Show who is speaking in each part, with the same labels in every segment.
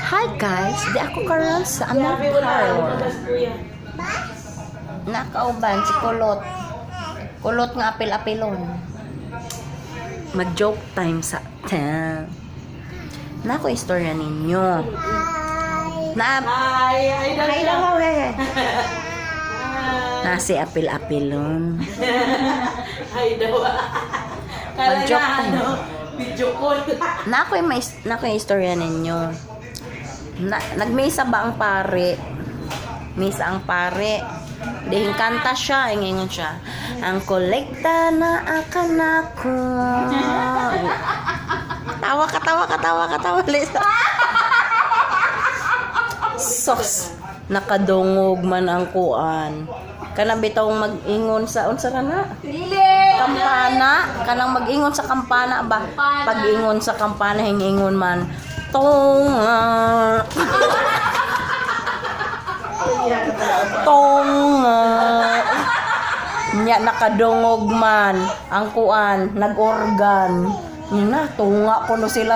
Speaker 1: Hi guys, di ako karon sa among
Speaker 2: Grabe, wala.
Speaker 1: parlor.
Speaker 2: Lumabas, kuya.
Speaker 1: Nakauban si Kulot. Kulot nga apil-apilon. Mag-joke time sa ta. Nako istorya ninyo. Na
Speaker 2: Hi! Hi daw
Speaker 1: Hi
Speaker 2: siya.
Speaker 1: daw, eh.
Speaker 2: Hi.
Speaker 1: Na si apil-apilon.
Speaker 2: Hi daw. Kala
Speaker 1: Mag-joke
Speaker 2: na,
Speaker 1: time.
Speaker 2: ano, video call.
Speaker 1: Nako yung may nako yung istorya ninyo. Na, nagmisa ba ang pare? Misa ang pare. Dihin kanta siya, ingingon siya. Ang kolekta na akanako. Tawa ka, tawa ka, tawa ka, tawa. Lisa. Sos. Nakadungog man ang kuan. Kanang bitaw mag-ingon sa unsa ka na? Kampana, kanang mag-ingon sa kampana ba? Pag-ingon sa kampana hingingon man. Tunga. Tunga. Nya nakadungog man ang kuan, nag-organ. Nya na tunga kuno sila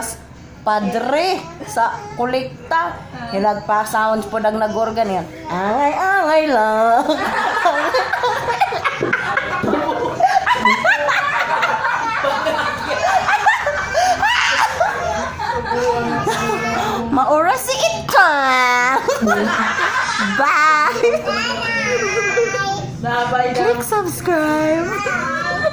Speaker 1: padre sa kolekta. Hilag pa sounds po nag nag-organ yan. Angay angay lang. Maura si ita. Bye.
Speaker 2: Nabay daw.
Speaker 1: Click subscribe.